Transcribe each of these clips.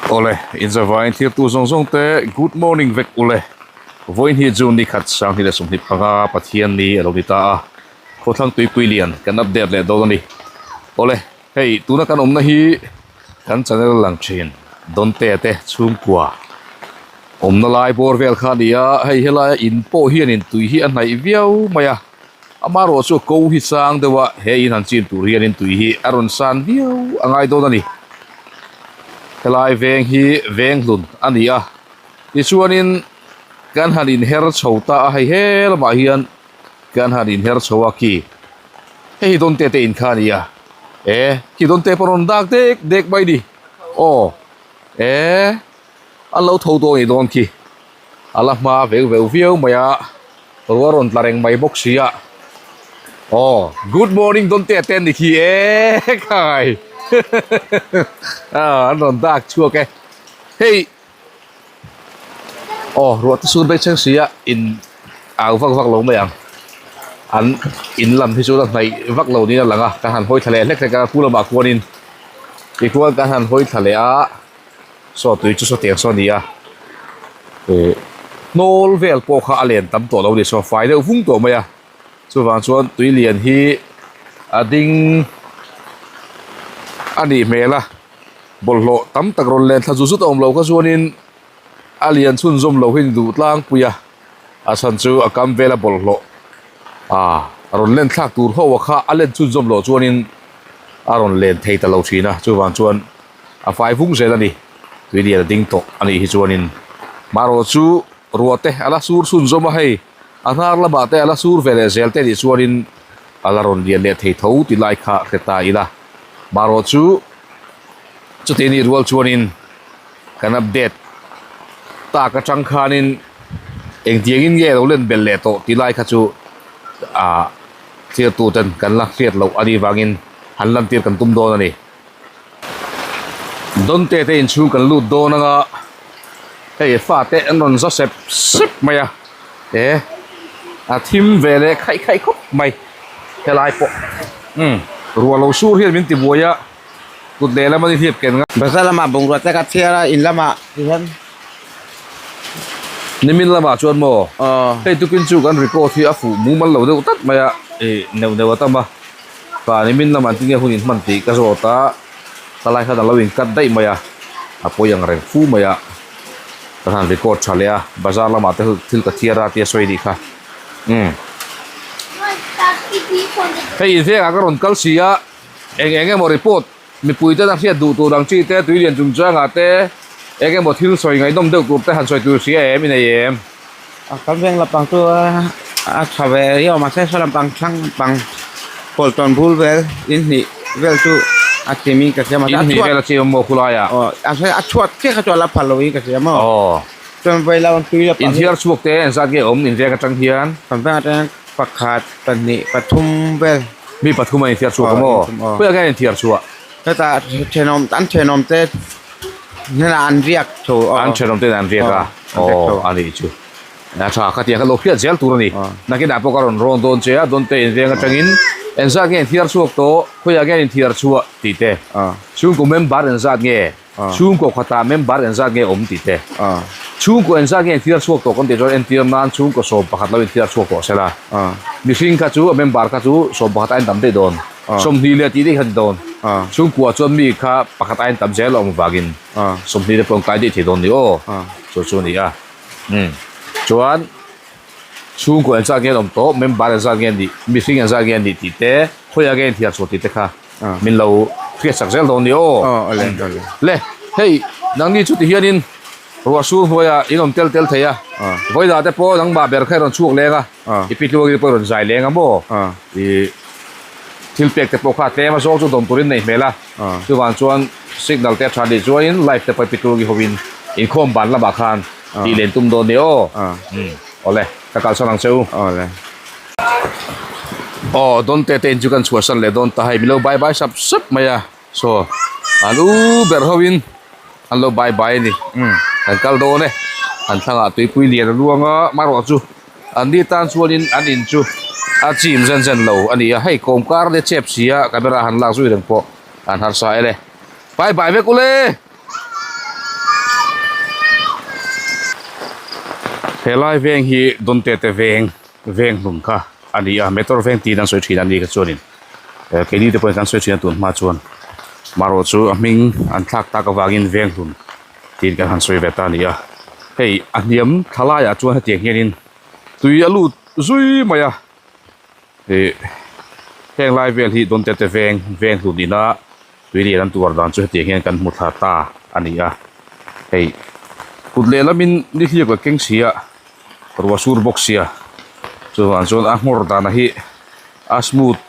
Awle, inzavain thirtu zawng zawng te good morning vek ule. Vawiin hi June ni khat sanghnih leh sawmhnih panga Pathian ni a lo ni ta a, khawthlang tuipui lian kan update leh dawn a ni. Awle, hei tuna kan awmna hi kan channel lang thin Donte te chhungkua awmna lai bawr vel kha a ni a, hei helaia in pawh hianin tui hi a hnaih viau mai a. Amaherawh chu ko hi sang deuh a, he in han chin tur hianin tui hi a rawn san viau a ngai dawn a ni. Helai veng hi veng hlun a ni a, tichuanin kan han inher chho ta a, hei he lamah hian kan han inher chho a khi hei hi Donte te in kha a ni a, e khi Donte pawh a rawn dak dek dek mai a ni, aw e an lo tho dawn a nih dawn khi. A la hma veu veu viau mai a, ruah rawn tla reng mai bawk si a, aw good morning Donte te an ni khi e khai a an rawn dak chhuak e, hei aw ruah te sur beng chheng si a in au vak vak lo mai ang, an in lam hi chu la hnaih vak lo niin a lang a, kan han hawi thla leh hlek hlek a khu lamah khuanin tichuan kan han hawi thla leh a. Saw tui chu sawtiang saw a ni a ih hnawl vel pawh kha a len tam tawh lo a ni saw fai deuh vung tawh mai a chuvang chuan tui lian hi a ding a nih hmel a bawlhhlawh tam tak rawn len thla zut zut a awm lo kha chuanin a lian chhunzawm lo hi a ni duh tlangpui a a chhan chu a kam vela bawlhhlawh ah rawn len thlak tur ho a kha a len chhunzawm loh chuanin a rawn len thei ta lo thin a chuvang chuan. A fai vung zel a ni. Tui lian a ding tawh a nih hi chuanin marawh chu ruah te a la sur chhun zawm a hei a hnar lamah te a la sur ve leh zel te nih chuanin a la rawn lian leh thei tho ti lai kha hre ta ila marawh chu chuti nih rual chuanin kan update tak atang khanin engtiangin nge lo len belh leh tawh ti lai kha chu ah thlir ten kan la hriat loh a nih vangin han lantir kan tum dawn a ni. Donte te inchhung kan lut dawn anga hei fate an rawn za sep sep mai a e a thim ve leh khaih khaih khawp mai helai pawh umm ruah lo sur hian min ti buai a kut lehlam a ni hliap ken nga. Bazar lamah bungrua te ka chhiar a in lamah tihian. Nimin lamah chuan maw hei tukin chu kan record hi a fuh mumal lo deuh tlat mai a ih neuh neuh a tam a. Pa nimin lamah tinge hun inhman tih ka zawt a, ka lai khan a lo inkat daih mai a, a pawi ang reng fu mai a, ka han record tha leh a, bazar lamah te thil ka thiar a tia sawi anih kha umm hei invengah ka rawn kal si a, eng eng emaw report mipui ten a hriat duh tur ang chi te tui lian chungchangah te eng emaw thil sawi ngaihnawm deuh tur te han sawi tur hria em i nei em? A kan veng lampang chu a tha ve riau mahse saw lampang thlang lampang pawl tawn bul vel in hnih vel chu a chim in ka hria mahse a chhuat vel a chim maw khulai ah aw a chhuat chiah kha chu a la phal lo in ka hria maw aw chuan vei lam tui lampang inthiar chhuak te engzat nge awm in veng atang hian kan veng atang hian pakhat pahnih pathum vel mi pathum a inthiar chhuak a maw khawiah nge a inthiar chhuah hetah thenawm an thenawm te hnenah an riak tho aw an thenawm te an riak a. Aw a nih chu a tha kha tiang kha lo hriat zel tur a ni nakinah pawh ka rawn rawn dawn che a Donte inveng atangin engzat nge inthiar chhuak tawh khawiah nge inthiar chhuah tih te chhungkaw member engzat nge chhungkaw khatah member engzat nge awm tih te chhungkaw engzat nge inthiar chhuak tawh kan tih chuan entir nan chhungkaw 11 lo inthiar chhuak tawh sela mihring kha chu a member kha chu 11 a intam daih dawn 20 leh tih daih kha ni dawn chhungkua chuan mi kha pakhat a intam zel a awm vangin. 20 te pawh an kai daih thei dawn ni aw chu chu a ni a umm chuan chhungkaw engzat nge an awm tawh member engzat nge an nih mihring engzat nge an nih tih te khawiah nge an thiar chhuah tih te kha min lo hriat sak zel dawn ni aw le hei nangni chu ti hianin ruah sur hnuaiah in awm tel tel thei a vawilah te pawh nangmah ber kha i rawn chhuak leng a i pi tluangin pawh i rawn zai leng a maw ih thil pek te pawh kha tlem a zawng chu dawm turin nei hmel a. Chuvang chuan signal te a tha nih chuanin light te pawh petrol gi hovin inkhawm ban lamah khan tih len tum dawn ni aw. Umm awle ka kalsan ang che u. Awle. Aw Donte te in chu kan chhuahsan leh dawn ta hei milo bye bye sap sap mai a saw an u ber hovin an lo bye bye a ni. Umm kan kal dawn e an thlangah tuipui lian a luang a marawh chu An ni tan chuanin an in chu a chim zen zen lo a ni a, hei kawmkar te chep si a camera han lak zui reng pawh an harsa e le. Bye bye vek ule! Helai veng hi Donte te veng veng hlun kha a ni a motor veng tiin an sawi thin a ni kha chuanin eh keini te pawhin kan sawi thin a tun hma chuan marawh chu a hming an thlak tak avangin veng hlun tiin kan han sawi ve ta a ni a hei a hniam thla laiah chuan hetiang hianin tui a lut zui mai a ih heng lai vel hi Donte te veng veng hlun ina tui lian an tuar dan chu hetiang hian kan hmu thla ta a ni a hei kut lehlamin nihliap ka keng si a ruah sur bawk sia chuvang chuan a nghawr dana hi a smooth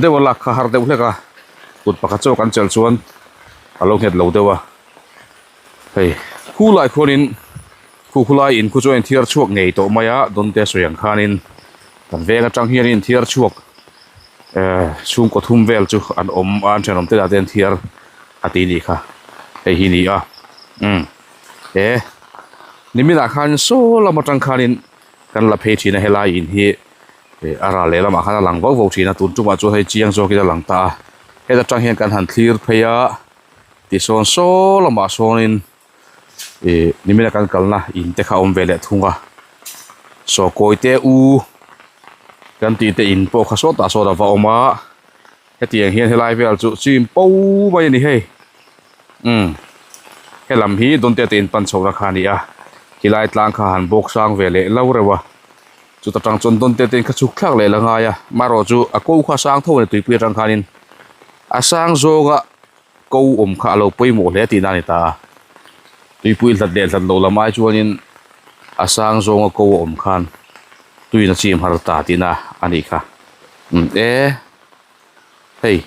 deuh a lak kha har deuh hlek a kut pakhat chaw kan chelh chuan a lo nghet lo deuh a hei khu lai khuanin khu khu lai in khu chu a inthiar chhuak ngei tawh mai a dawnte sawi ang khanin kan veng atang hian a inthiar chhuak ehh chhungkaw thum vel chu an awm a an thenawm te lah te an thiar a ti nih kha hei hi ni a umm he niminah khan saw lam atang khanin kan la phei thin a helai in hi ih a ral lehlamah khan a lang vauh vauh thin a tun tumah chuan hei chiang zawkin a lang ta a heta tang hian kan han thlir phei a tisawn saw lamah sawnin ih nimina kan kalna in te kha a awm ve leh thung a saw kawi te u kan tih te in pawh kha sawtah sawn a va awm a hetiang hian helai vel chu chim po mai a ni hei umm helam hi dawnte te in pan chhohna kha a ni a khilai tlang kha han bawk sang ve leh lo reuh a chuta tang chuan dawnte te in kha chhuk thlak leh la ngai a marawh chu a ko kha a sang tho a ni tuipui atang khanin a sang zawnga ko awm kha a lo pawimawh hle tihna a ni ta a tuipui hlat leh hlat loh lam ai chuanin a sang zawnga ko a awm khan tuiin a chim har ta tihna a nih kha umm e hei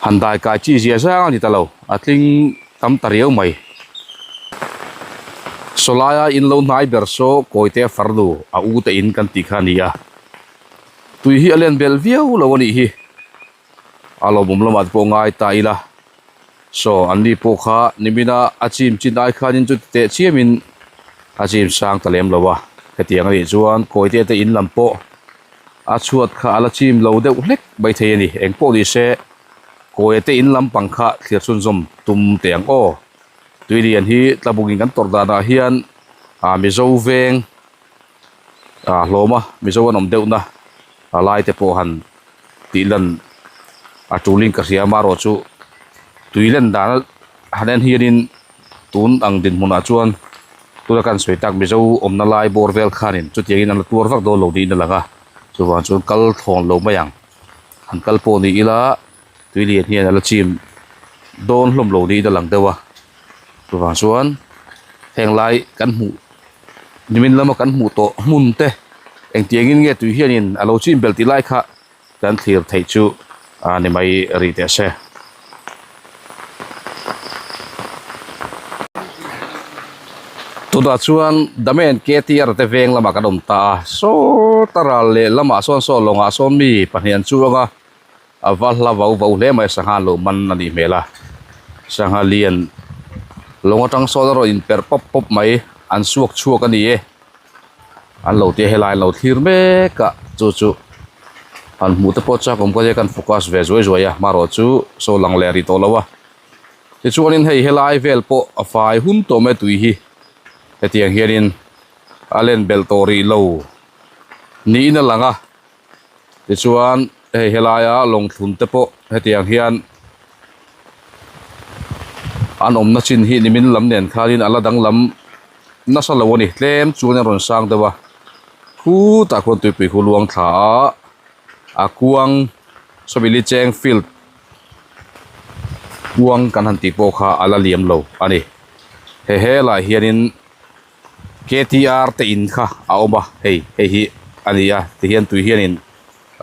han dai kai chi zia zang a ni ta lo a tling tam ta riau mai sawlaia in lo hnai ber saw kawite farnu a u te in kan tih kha a ni a tui hi a len belh viau lo a nih hi. A lawmawm lamah te pawh ngai ta ila saw an ni pawh kha nimina a chim chin ai khanin chu teh chiamin a chim sang ta lem lo a hetiang anih chuan kawite te in lam pawh a chhuat kha a la chim lo deuh hlek maithei a ni engpawh ni se kawia te in lampang kha thlir chhunzawm tum teh ang aw tuilian hi tlabungin kan tawrh danah hian ah mizo veng ah hlawm a mizo an awm deuhna a lai te pawh han tih lan a tulin ka hria amaherawh chu tui len dana han en hianin tun ang dinhmunah chuan tuna kan sawi tak mizo awmna lai bawr vel khanin chutiangin an la tuar vak dawn lo niin a lang a chuvang chuan kal thlawn lo mai ang han kal pawh ni ila tui lian hian a la chim dawn hlawm lo niin a lang deuh a chuvang chuan heng lai kan hmuh nimin lama kan hmuh tawh hmun te engtiangin nge tui hianin a lo chim belh tih lai kha kan thlir theih chu a ni mai rih teh se. Tunah chuan Damen KTR te veng lamah kan awm ta a sawta ral leh lamah sawn saw lawngah sawn mi pahnih an chuang a. A va hla vau vau hle mai sangha lo man a nih hmel a sangha lian lawng atang sawn a rawn inperh pawp pawp mai an suak chhuak a ni e an lo tia helai an lo thlir mek a chu chu han hmuh te pawh chak awm ka nia kan focus ve zuai zuai a hmarawh chu saw lang leh rih tawh lo a tichuanin hei helai vel pawh a fai hun tawh mai tui hi hetiang hianin a len belh tawh rih lo niin a lang a. Tichuan hei helaia lawngthlun te pawh hetiang hian an awmna chin hi nimin lam nen khanin a la danglam nasa lo a ni tlem chuan a rawn sang deuh a khutah khuan tuipui khu luang thla a a kuang sawmili cheng field kuang kan han tih pawh kha a la liam lo a ni he helaiah hianin. K_T_R te in kha a awm a hei hei hi a ni a tihian tui hianin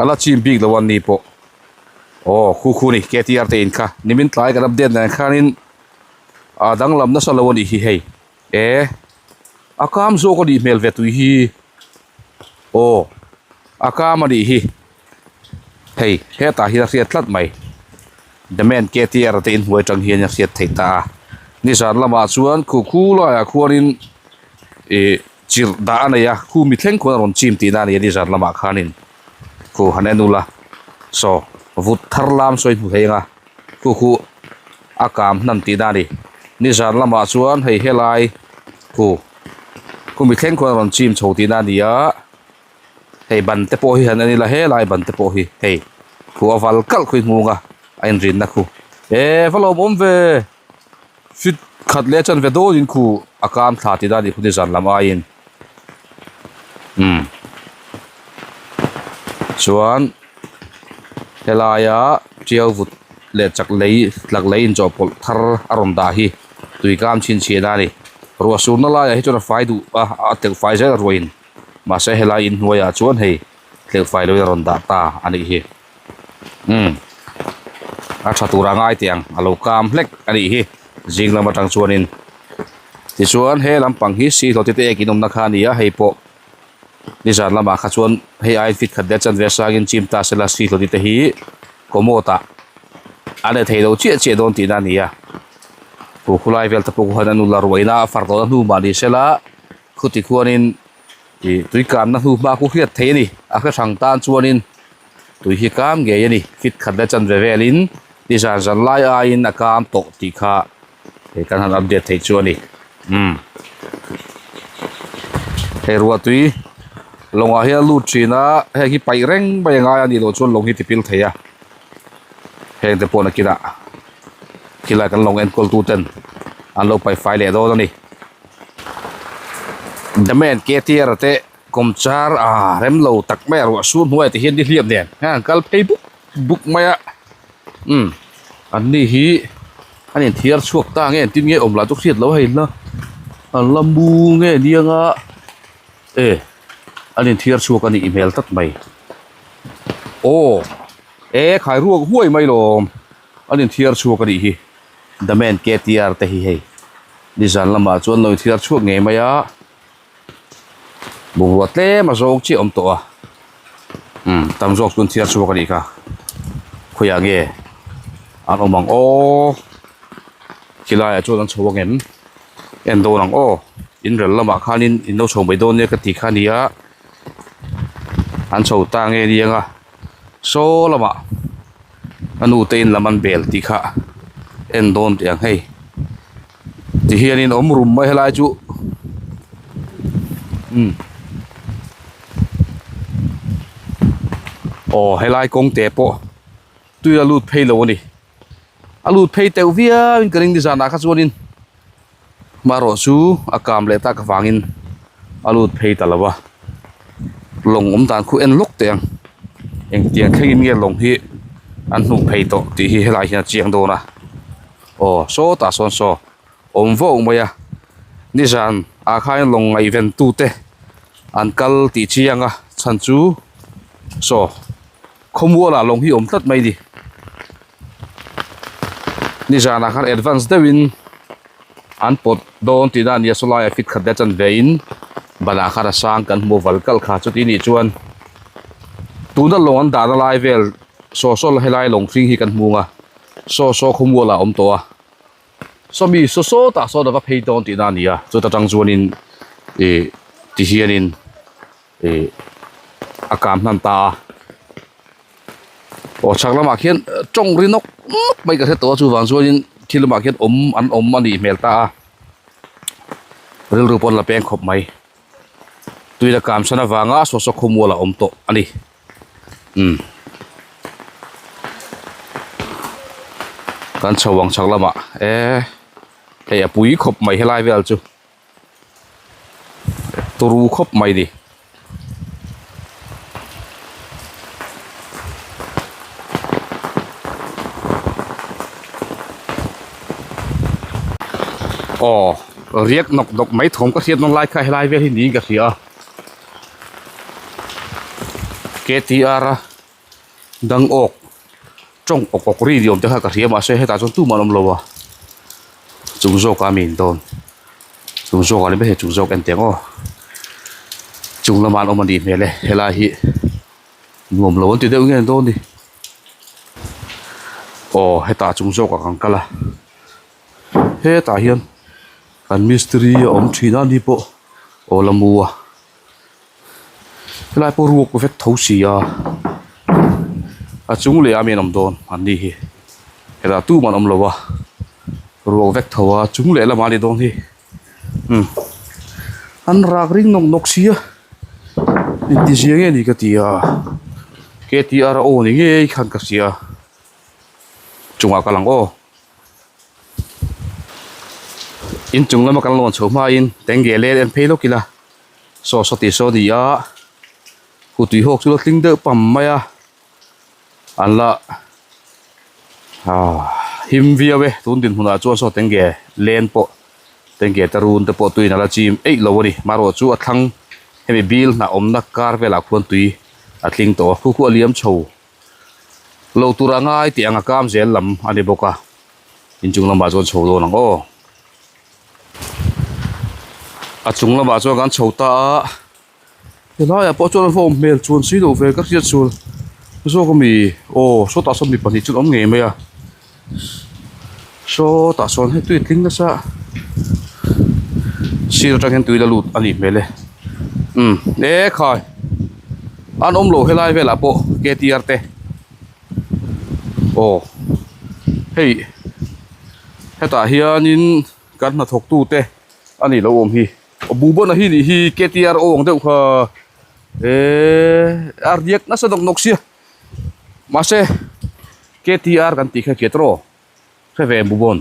a la chim bik lo a ni pawh aw khu khu a ni K_T_R te in kha nimin tlai kan update nen khanin a danglam nasa lo a nih hi hei e a kam zawk a nih hmel ve tui hi aw a kam a nih hi hei hetah hian a hriat tlat mai the man K_T_R te inhnuai atang hian a hriat theih ta a nizan lamah chuan khu khu laiah khuanin ih chirh dah a nei a khu mi thleng khuan a rawn chim tihna a ni a nizan lamah khanin khu han en ula saw vut thar lam sawi hmu thei ang a khu khu a kam hnan tihna a ni nizan lamah chuan hei helai khu. Khumi thleng khuan a rawn chim chho tihna a ni a, hei ban te pawh hi han en ila helai ban te pawh hi hei khu a val kalh khui hmung a a inrinna khu eh va lawmawm ve fit khat leh chuan ve dawnin khu a kam thla tihna a nih khu nizan lam aiin umm chuan helaia tiau vut leh chak lei tlak lei inchawhpawlh thar a rawn dah hi. Tui kam chhinchhiahna a ni. Ruah surna laiah hi chuan a fai duh a, a tleuh fai zel a ruahin. Mahse helai inhnuaiah chuan hei tleuh fai loin a rawn dah ta a nih hi. Umm a tha tur a ngai teh ang a lo kam hlek a nih hi zing lam atang chuanin. Tichuan he lampang hi sihlawti te ek inawmna kha a ni a, hei pawh nizan lamah kha chuan hei aiin fit khat leh chanve sangin chim ta sela sihlawti te hi commode ah a nei thei lo chiah chiah dawn tihna a ni a khu khulai vel te pawh khuan a nula ruaina a far tawhna hnu mah ni sela khuti khuanin ih tui kamna hnu hma khu hriat theih a ni a hre hrang tan chuanin tui hi kam ngei a ni fit khat leh chanve velin ni zan zan lai aiin a kam tawh tih kha hei kan han update theih chu a ni umm hei ruah tui lawngah hian a lut thin a heng hi paih reng mai a ngai a nih loh chuan lawng hi ti pil thei a heng te pawh nakinah khilai kan lawng enkawl tu ten an lo paih fai leh dawn a ni the man K T R te kawmchar ah rem lo tak mai a ruah sur hnuaiah te hian nihliap nen hian an kal phei buk buk mai a umm an ni hi an inthiar chhuak ta nge engtin nge awm lah chu hriat loh a hei la an la mu nge nia nga e an inthiar chhuak a nih hmel tlat mai aw e khai ruak huai mai lawm an inthiar chhuak a nih hi the man K T R te hi hei nizan lamah chuan lo inthiar chhuak ngei mai a. Bungrua tlem a zawng chiah a awm tawh a umm tam zawk chu an chhiar chhuak a nih kha khawiah nge an awm ang aw khilaiah chuan an chho ang em en dawn ang aw in rel lamah khanin in lo chho mai dawn nia ka ti kha a nia an chho ta nge nia saw lamah a nu te in lam an bel tih kha en dawn teh ang hei. Ti hianin awm rum mai helai chu umm aw helai kawng te pawh tui a lut phei lo a ni a lut phei teuh viau in ka ring nizanah kha chuanin marawh chu a kam leh tak avangin a lut phei ta lo a lawng awm dan khu en lawk teh ang engtiang thlengin nge lawng hi an hnuh phei tawh tih hi helai hian a chiang dawn a. Aw sawtah sawn saw awm vawk mai a nizan ah khan lawng ngaihven tute an kal tih chiang a chhan chu saw khawmual ah lawng hi awm tlat mai a ni nizan ah khan advance deuh in an pawt dawn tih na a ni a sawlai ah fit khat leh a chanve in ban ah khan a sang kan hmu val kalh kha chuti nih chuan tuna lawng an dahna lai vel saw saw helai lawng hring hi kan hmu ang a. Saw saw khawmual ah a awm tawh a sawmi saw saw tah sawn a va phei dawn tihna a ni a chuta tang chuanin ih ti hianin ih a kam hnan ta a aw chhak lamah khian tawng ri nawk nawk mai ka hre tawh a chuvang chuanin thil lamah khian awm an awm a nih hmel ta a rilru pawn la peng khawp mai tuila kam san avanga saw saw khawmual a awm tawh a ni. Umm kan chho ang chhak lamah e hei a pui khawp mai helai vel chu turu khawp mai ni. Aw riak nawk nawk mai thawm ka hriat nawn lai kha helai vel hi niin ka hria a. K T R a dang awk tawng awk awk ri ni awm te kha ka hria mahse hetah chuan tumah an awm lo a chung zawk a mi in dawn chung zawk ah ni mai hei chung zawk en teh ang aw chung lamah an awm a nih hmel e helai hi nuam lo an ti deuh nge an dawn ni aw hetah chung zawk ah kan kal a hetah hian kan mistiri a awm thin a ni pawh. Aw la mu a helai pawh ruak vek tho si a a chung leh a mi an awm dawn an ni hi hetah tumah an awm lo a ruak vek tho a chung leh lamah a ni dawn hi umm. An rak ring nawk nawk sia engtizia nge ni ka ti a ktr aw ni ngei khan ka hria chungah ka lang aw inchung lama kan lawn chho hmain tenge lel en phei lawk ila saw saw tih saw a ni a kutui hawk chu la tling deuh pam mai a an la ah him viau e tun dinhmunah chuan saw tenge len pawh tenge te run te pawh tuiin a la chim eih lo a ni marawh chu a thlang hemi bil hnah awmna kar velah khuan tui a tling tawh a khu khu a liam chho lo tur a ngai tih ang a kam zel lam a ni bawk a inchung lamah chuan chho dawn ang aw a chung lamah chuan kan chho ta a. Helaiah pawh chuan a hlawm hmel chuan si loh ve ka hriat sual zawk ami aw sawtah sawn mi pahnih chu an awm ngei mai a sawtah sawn hei tui a tling nasa sir atang hian tui la lut a nih hmel e umm ekhai an awm lo helai velah pawh ktr te aw hei hetah hianin kan hnathawk tute a nih loh awm hi. Bubona hi nih hi ktr aw ang deuh kha eee a riak nasa nawk nawk sia mahse ktr kan tih kha khiat rawh hre ve em bubon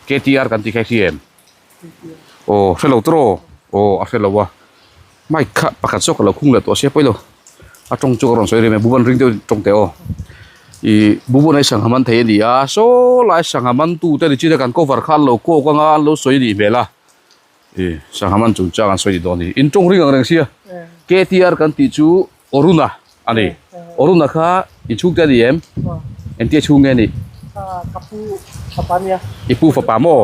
ktr kan tih kha hria em aw hre lo tawh aw a hre lo a mic kha pakhat zawk a lo khung leh tawh sia pawi lo a tawng chu ka rawn sawi rem e bubon ring deuh tawng teh aw ih bubon hi sangha man thei a ni a saw lai sangha man tu te ni chin a kan cover kha an lo kawk anga an lo sawi a nih hmel a. I sangha man chungchang an sawi dawn hi in tawng ring ang reng sia ktr kan tih chu Aruna a ni Aruna kha in chhungte a ni em engtia chhung nge a nih ka pu fapa nia i pu fapa maw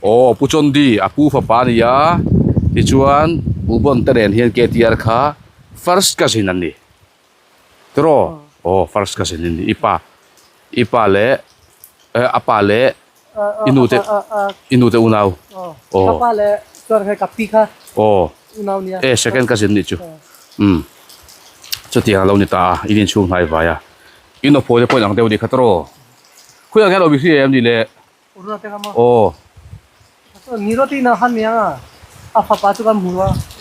aw pu Chondi a pu fapa a ni a tichuan Bubon te nen hian ktr kha first cousin an ni tiraw aw first cousin an ni i pa i pa leh a pa leh I nu te i nu te unau aw ka pa leh chuan hei ka pi kha aw unau nia e second cousin nih chu um chutiang a lo ni ta a in inchhung hnai vai a in aw phawi te pawh in ang deuh nih kha tawh aw khawiah hian awm i hria em ni le aw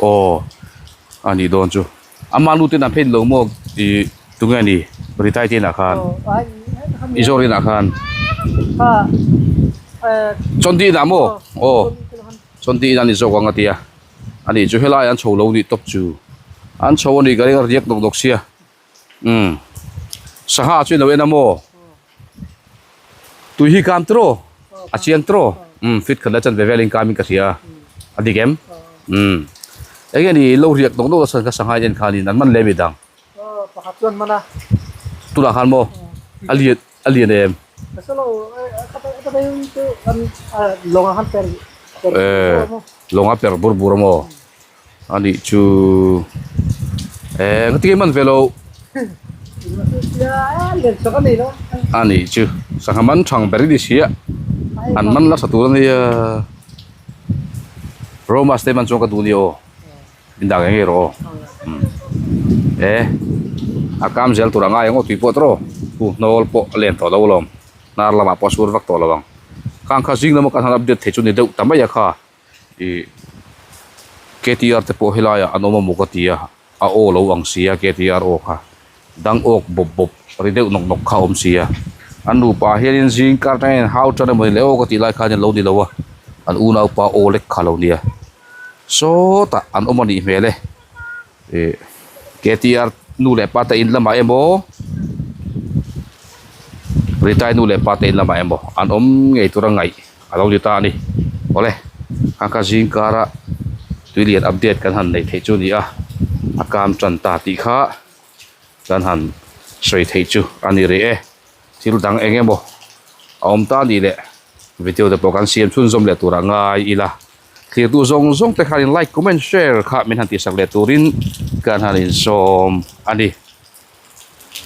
aw a nih dawn chu ama nu ten an phen lo maw ih tunge ni Ritai te inah khan i zawr inah khan Chawndi inah maw aw Chawndi inah ni zawk ang a tia a nih chu helai an chho lo nih tawp chu an chho a nih ka ring a riak nawk nawk sia umm sangha chu i lo en a maw. Tui hi kam tiraw? A chiang tiraw? Umm fit khat la chan ve velin kamin ka hria a dik em? Umm eng nge ni lo riak nawk nawk nasa ka sangha in en khanin an man leh mi dang? Pakhat chuan man a. Tunah khan maw? A lian a lian em? Lawng a per bur bur a maw? A nih chu eh ngatinge man ve lo a nih chu sangha man thang ber i ni sia an man nasa tur a nia Roma statement chuan ka duh nia aw in dah ngei ngei rawh aw eh a kam zel tur a ngai ang aw tui pawh tawh rawh hnawl pawh a len tawh lo alawm hnar lamah pawh a sur vak tawh lo ang khang kha zing lama kan han update thei chu ni deuh ta mai a kha. Ih ktr te pawh helaiah an awm a maw ka ti a a aw lo ang sia ktr aw kha dang awk bawp bawp ri deuh nawk nawk kha a awm sia an nupa hianin zing kar atangin an hau tan emawni le aw ka tih lai khan an lo ni lo a an unaupa aw lek kha a lo nia sawtah an awm a nih hmel e ih ktr nu leh pa te in lamah emaw Ritai nu leh pa te in lamah emaw an awm ngei tura ngaih a lo ni ta a ni. Awle, a ka zing kara tui lian update kan han neih theih chu a ni a, a kam tan ta tih kha kan han sawi theih chu a ni rih e. Thil dang eng emaw a awm ta a nih leh video te pawh kan siam chhunzawm leh turah ngai ila. Thirtu zawng zawng te khanin like, comment, share kha min han tihsak leh turin kan han insawm a ni.